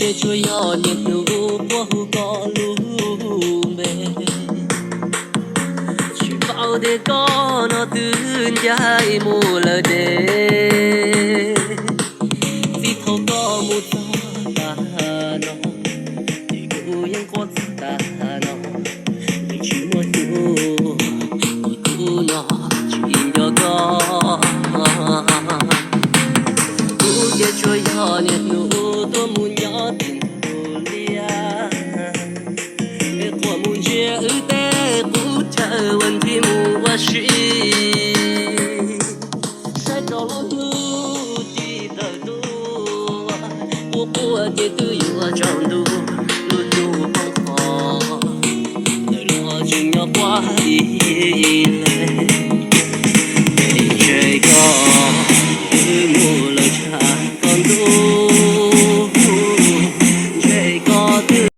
Tsuas yog niaj hnub quaj hu koj lub npe, tsis paub tias koj no twb ncaim mus lawm deb. Txij thaum koj mus txog tas no, ces kuv yeej quaj txog tas no, yeej tsis muaj hnub uas kuv no tsis nco koj. Kuv ces tsuas yog niaj hnub tuaj mus nyob tim ntug liaj, es quaj mus ntsia wb tej qub chaw uas ntsib mus ua si. Saib rau lub hnub tsis tawm tuaj, quaj quaj ces twb yuav tsaus ntuj, lub ntuj poob qho, twb los tseem nyob quaj ib leeg. Ces ntshe koj